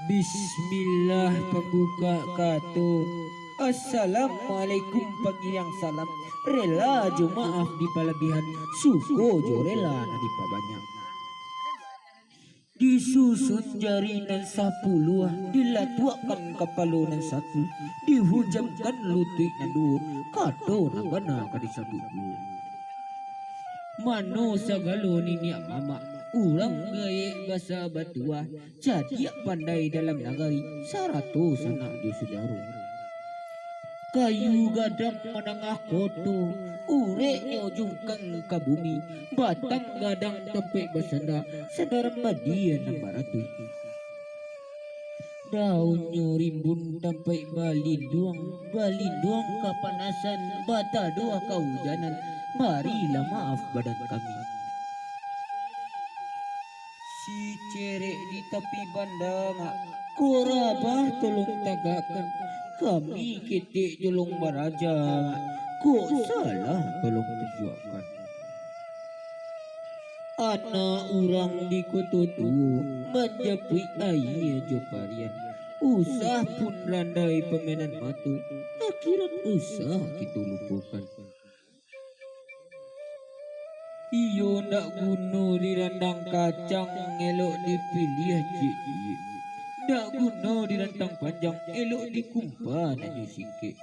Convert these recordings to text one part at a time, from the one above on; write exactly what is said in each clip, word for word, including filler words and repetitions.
Bismillah pambuka kato. Assalamualaikum pangiang salam. Rela jo maaf di palabihan, suko jo rela nan dipabanyak. Disusun jari nan sapuluah, dilatuakkan kapalo nan satu, dihujamkan lutuik nan duo, kato nan bana ka disabuik juo. Mano sagalo niniak mamak, urang gaek basa batuah, cadiak pandai dalam nagari, sarato sanak jo sudaro. Kayu gadang manangah koto, ureknyo jungkang ka bumi, batang gadang tampaik basanda, sandaran badia nan baratuih. Daunnyo rimbun tampaik balinduang, balinduang kapanasan, bataduah kaujanan, marilah maaf badan kami. Sicerek di tapi banda, kok rabah tolong tagakkan, kami ketek jolong baraja, kok salah tolong tunjuakkan. Anak urang di koto tuo, manjapuik aia jo parian. Usah pun randai pamainan mato, akhirat usah kito lupokan. Iyo ndak guno dirandang kacang, elok dipiliah ciek-ciek. Ndak guno dirantang panjang, elok dikumpa nan jo singkek.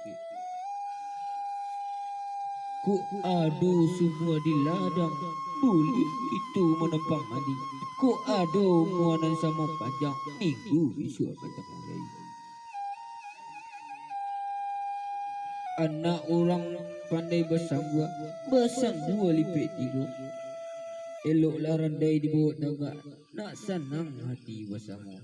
Kok ado sumua di ladang, buliah kito manampang mandi. Kok ado mua nan samo panjang, minggu bisuak ka tamulai. Anak urang pandai basambua, basambua lipek tigo. Eloklah randai dibawok tagak, nak sanang hati basamo.